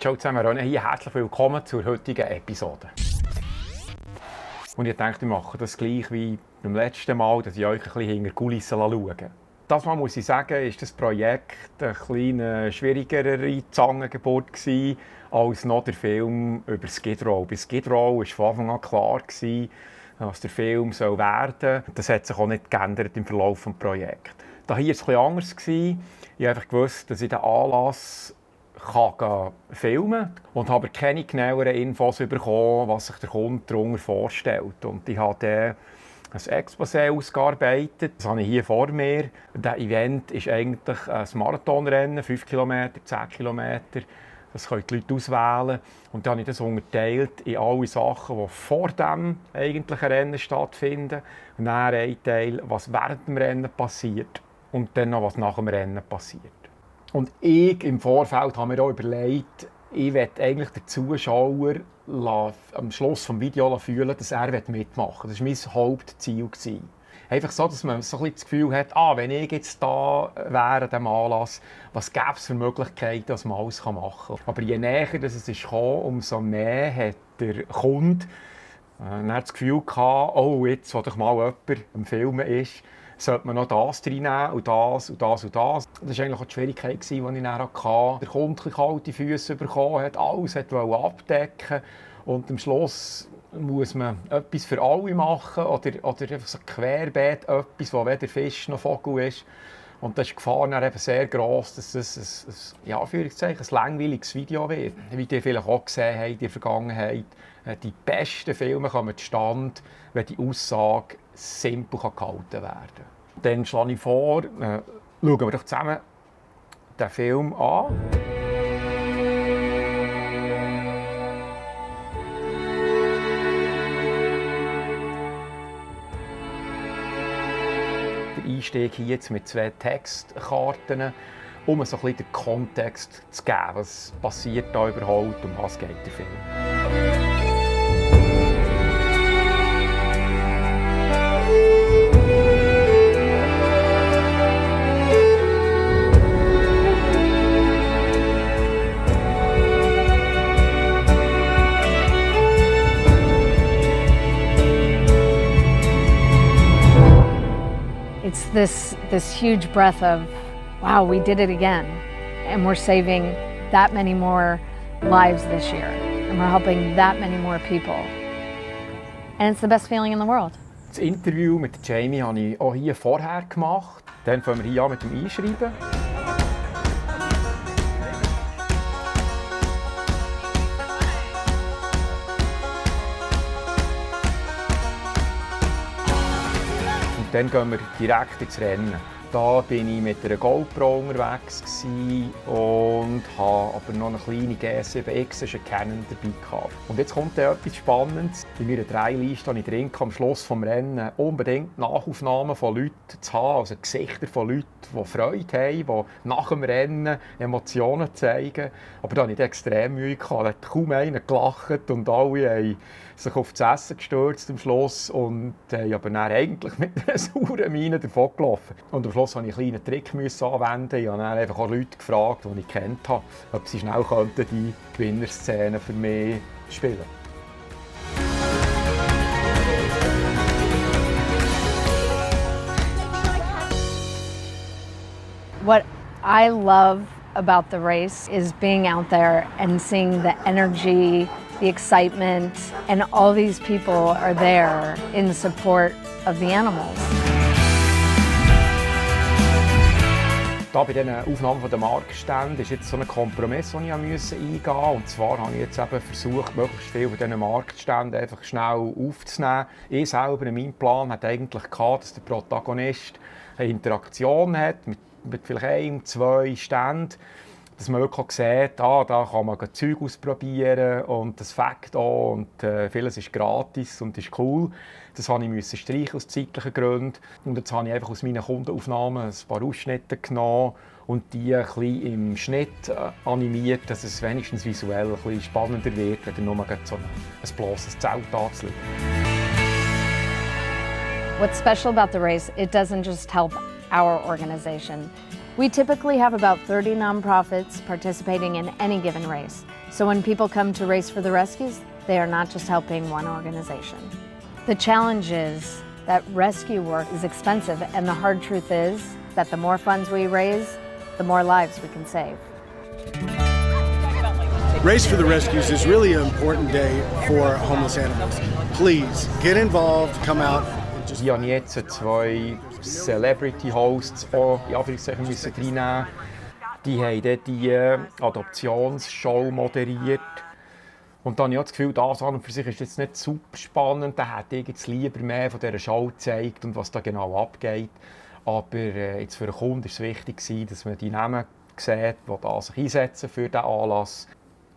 Ciao zusammen, René hier, herzlich willkommen zur heutigen Episode. Und ich dachte, wir machen das gleich wie beim letzten Mal, dass ich euch ein bisschen hinter die Kulissen schaue. Das Mal muss ich sagen, ist das Projekt eine kleine schwierigere Zangengeburt gewesen, als noch der Film über Skid Row. Bei Skid Row war von Anfang an klar gewesen, was der Film soll werden. Das hat sich auch nicht geändert im Verlauf des Projekts. Da hier war es etwas anders. Ich habe einfach gewusst, dass ich den Anlass filmen und habe keine genaueren Infos bekommen, was sich der Kunde darunter vorstellt. Und ich habe dann ein Exposé ausgearbeitet. Das habe ich hier vor mir. Das Event ist eigentlich ein Marathonrennen, 5 km, 10 km. Das können die Leute auswählen. Und dann habe ich das unterteilt in alle Sachen, die vor dem eigentlichen Rennen stattfinden. Und dann ein Teil, was während dem Rennen passiert. Und dann noch, was nach dem Rennen passiert. Und ich im Vorfeld habe mir auch überlegt, ich möchte eigentlich den Zuschauer am Schluss des Videos fühlen, dass er mitmachen will. Das war mein Hauptziel. Einfach so, dass man so ein bisschen das Gefühl hat, wenn ich jetzt da wäre, an diesem Anlass, was gäbe es für Möglichkeiten, dass man alles machen kann. Aber je näher es ist gekommen, umso mehr hat der Kunde das Gefühl gehabt, jetzt, wo doch mal jemand am Filmen ist, sollte man noch das reinnehmen und das und das und das. Das war eigentlich auch die Schwierigkeit, die ich dann hatte. Der Kunde kalte Füße bekommen hat, alles abdecken und am Schluss muss man etwas für alle machen oder einfach so querbeet etwas, wo weder Fisch noch Vogel ist. Und da ist die Gefahr dann eben sehr gross, dass es ein langweiliges Video wird. Wie ihr vielleicht auch gesehen habt in der Vergangenheit, die besten Filme kommen zustande, wenn die Aussage simpel gehalten werden kann. Dann schlage ich vor, schauen wir doch zusammen den Film an. Der Einstieg hier jetzt mit 2 Textkarten, um so ein bisschen den Kontext zu geben. Was passiert da überhaupt, um was geht der Film? It's this huge breath of, wow, we did it again. And we're saving that many more lives this year. And we're helping that many more people. And it's the best feeling in the world. Das Interview mit Jamie habe ich auch hier vorher gemacht. Dann fangen wir hier an mit dem Einschreiben. Dann gehen wir direkt ins Rennen. Da bin ich mit einer GoPro unterwegs und habe aber noch eine kleine G7X, eine Canon, dabei gehabt. Und jetzt kommt etwas Spannendes. In meiner 3-Liste habe ich drin, am Schluss des Rennens unbedingt Nachaufnahmen von Leuten zu haben, also Gesichter von Leuten, die Freude haben, die nach dem Rennen Emotionen zeigen. Aber da hatte ich extrem Mühe gehabt. Da hat kaum einer gelacht und alle haben sich auf das Essen gestürzt am Schluss und haben aber dann eigentlich mit einer sauren Miene davon gelaufen. Und am Schluss musste ich einen kleinen Trick anwenden. Ich habe dann einfach auch Leute gefragt, die ich kennt habe, ob sie schnell die Gewinnerszene für mich spielen könnten. What I love about the race is being out there and seeing the energy, the excitement, and all these people are there in support of the animals. Da bei diesen Aufnahmen der Marktstände ist jetzt so ein Kompromiss, den ich eingehen musste. Und zwar habe ich jetzt eben versucht, möglichst viel von diesen Marktständen einfach schnell aufzunehmen. Ich selber in meinem Plan hatte eigentlich gehabt, dass der Protagonist eine Interaktion hat mit vielleicht 1, 2 Ständen, dass man wirklich sieht, da kann man Zeug ausprobieren und das fängt an und vieles ist gratis und ist cool. Das musste ich streichen aus zeitlichen Gründen. Und jetzt habe ich einfach aus meinen Kundenaufnahmen ein paar Ausschnitte genommen und die ein bisschen im Schnitt animiert, dass es wenigstens visuell ein bisschen spannender wird, wenn nur so ein bloßes Zelt anzuschauen. What's special about the race, it doesn't just help our organization. We typically have about 30 nonprofits participating in any given race. So when people come to Race for the Rescues, they are not just helping one organization. The challenge is that rescue work is expensive, and the hard truth is that the more funds we raise, the more lives we can save. Race for the Rescues is really an important day for homeless animals. Please get involved, come out. Ich habe jetzt 2 Celebrity-Hosts auch in Anführungszeichen reinnehmen. Die haben dort die Adoptionsshow moderiert. Und dann habe ich das Gefühl, das an und für sich ist jetzt nicht super spannend. Da hätte ich jetzt lieber mehr von dieser Show gezeigt und was da genau abgeht. Aber jetzt für den Kunden war es wichtig, dass man die Namen sieht, die da sich einsetzen für diesen Anlass.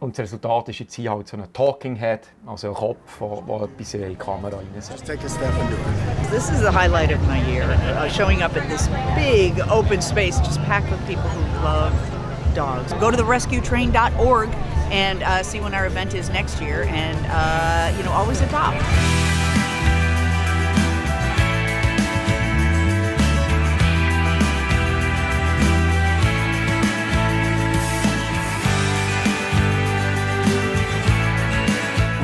Und das Resultat ist jetzt hier halt so ein Talking Head, also ein Kopf, der etwas in die Kamera reinsetzt. Take a step and do it. This is the highlight of my year, showing up at this big open space just packed with people who love dogs. Go to therescuetrain.org and see when our event is next year, and always adopt.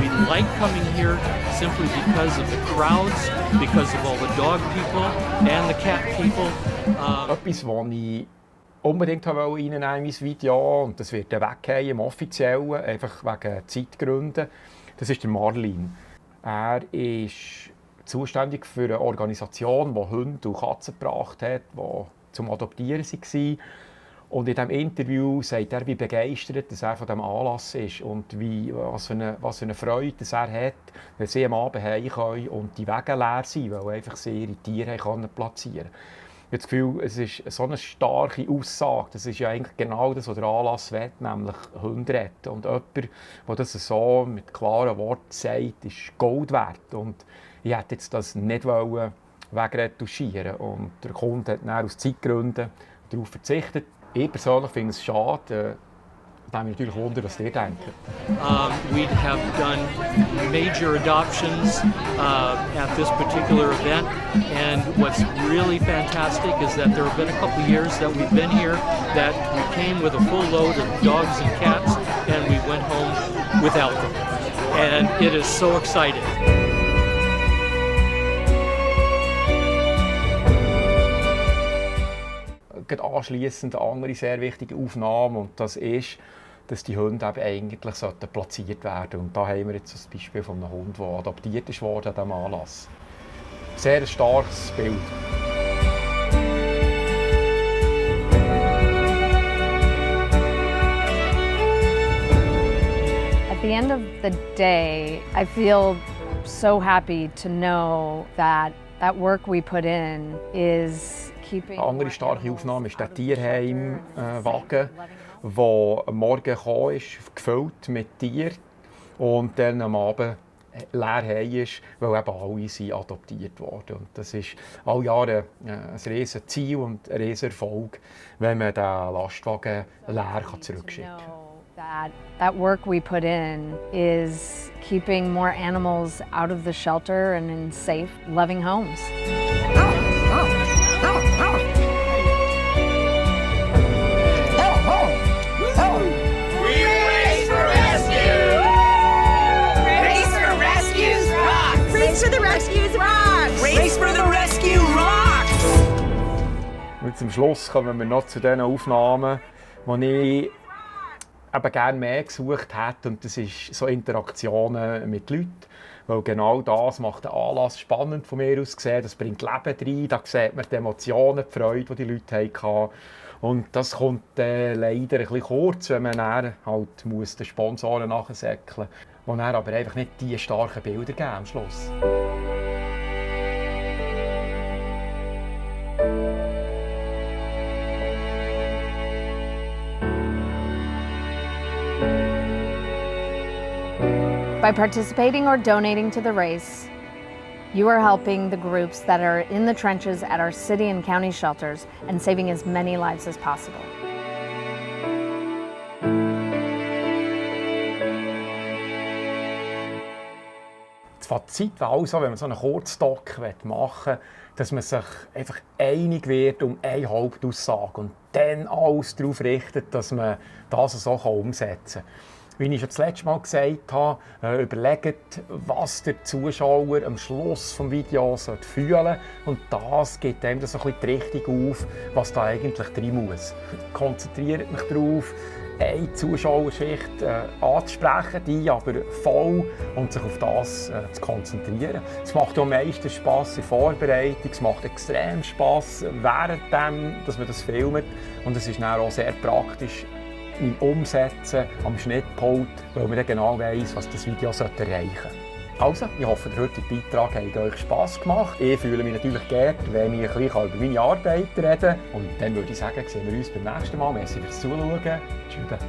We like coming here simply because of the crowds, because of all the dog people and the cat people. Etwas, was ich unbedingt reinnehmen in mein Video, und das wird dann weggehen im Offiziellen, einfach wegen Zeitgründen, das ist der Marlin. Er ist zuständig für eine Organisation, die Hunde und Katzen gebracht hat, die zum Adoptieren waren. Und in diesem Interview sagt er, wie begeistert dass er von diesem Anlass ist und was für eine Freude dass er hat, wenn sie am Abend heim können und die Wege leer sind, weil einfach sie ihre Tiere platzieren können. Ich habe das Gefühl, es ist so eine starke Aussage. Das ist ja eigentlich genau das, was der Anlass will, nämlich Hunde retten. Und jemand, der das so mit klaren Worten sagt, ist Gold wert. Und ich hätte jetzt das nicht wegretuschieren. Und der Kunde hat dann aus Zeitgründen darauf verzichtet. Ich persönlich finde es schade. Da habe ich natürlich Wunder, was ihr denkt. We have done major adoptions at this particular event, and what's really fantastic is that there have been a couple of years that we've been here that we came with a full load of dogs and cats, and we went home without them. And it is so exciting. Anschliessend eine andere sehr wichtige Aufnahme, und das ist, dass die Hunde eben eigentlich platziert werden sollten. Und da haben wir jetzt das Beispiel von einem Hund, der adoptiert wurde an diesem Anlass. Sehr starkes Bild. At the end of the day, I feel so happy to know that work we put in is keeping. Eine andere starke Aufnahme ist der Tierheimwagen, der am Morgen gekommen ist, gefüllt mit Tieren und dann am Abend leer heim ist, weil eben alle sind adoptiert wurden. Und das ist alle Jahre ein riesiges Ziel und ein riesiger Erfolg, wenn man den Lastwagen leer zurückschicken kann. That work we put in is keeping more animals out of the shelter and in safe, loving homes. Race for the Rescues rocks! Race for the Rescue rocks! Und zum Schluss kommen wir noch zu den Aufnahmen, die ich eben gerne mehr gesucht hätte. Und das sind so Interaktionen mit Leuten. Weil genau das macht den Anlass spannend von mir aus gesehen. Das bringt Leben rein, da sieht man die Emotionen, die Freude, die die Leute hatten. Und das kommt leider ein bisschen kurz, wenn man dann halt den Sponsoren nachsäckeln muss, die dann aber einfach nicht die starken Bilder geben am Schluss. By participating or donating to the race, you are helping the groups that are in the trenches at our city and county shelters and saving as many lives as possible. Das Fazit wäre also, wenn man so einen Kurztalk machen will, dass man sich einfach einig wird um eine Hauptaussage und dann alles darauf richtet, dass man das so umsetzen kann. Wie ich schon das letzte Mal gesagt habe, überlegt, was der Zuschauer am Schluss des Videos fühlen sollte. Und das gibt einem so ein bisschen die Richtung auf, was da eigentlich drin muss. Konzentriert mich darauf, eine Zuschauerschicht anzusprechen, die aber voll und sich auf das zu konzentrieren. Es macht am meisten Spass in der Vorbereitung, es macht extrem Spass währenddem, dass man das filmt. Und es ist dann auch sehr praktisch im Umsetzen, am Schnittpult, weil man dann genau weiss, was das Video erreichen sollte. Also, ich hoffe, der heutige Beitrag hat euch Spass gemacht. Ich fühle mich natürlich geehrt, wenn ich ein bisschen über meine Arbeit reden kann. Und dann würde ich sagen, sehen wir uns beim nächsten Mal. Merci fürs Zuschauen. Tschüss.